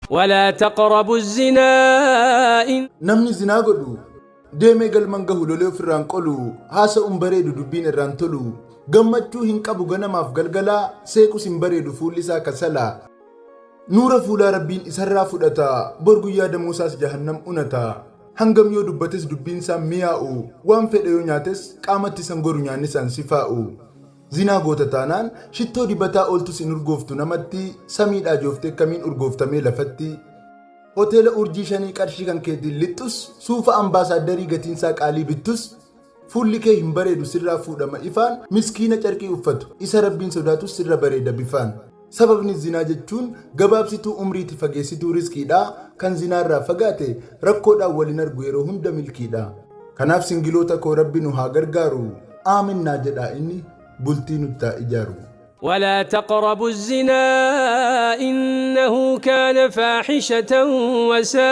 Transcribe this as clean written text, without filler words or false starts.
ولا تقربوا الزنا إن Namni zinaa godhu deemee galman gahu, lolee ofirraan qolu, haasa'uun bareedu, dubbiin irraan tolu, gammachuu hin qabu ganamaaf galgalaa, seequs hin bareedu, fuulli isaa kasalaa. Nuura fuulaa Rabbiin isarraa fudhata, bor guyyaa damuusaas jahannam unata. Hangam yoo dubbates dubbiin isaa miyaa'u, waan fedhe yoo nyaates qaamatti isan goru, nyaanni isaan sifaa'u. Zinaa goota taanaan shittoo dibataa ooltus hin urgooftu namatti, samiidhaa jooftee kamiin urgooftamee lafatti. Hoteela urjii shanii qarshii kan keetiin lixxus, suufa ambaasaaddarii gatiinsaa qaalii bittus, fuulli kee hin bareedu, sirraa fuudhama ifaan. Miskiina carqii uffatu isa Rabbiin sodaatus sirra bareeda bifaan. Sababni zinaa jechuun gabaabsituu umriiti, fageessituu riskiidha. Kan zinaarraa fagaate rakkoodhaan waliin argu yeroo hunda milkiidha. Kanaaf singiloota koo, Rabbi nu haa gargaaru, aaminnaa jedhaa, inni bultii nuttaa ijaaru. ولا تقربوا الزنا إنه كان فاحشة وساء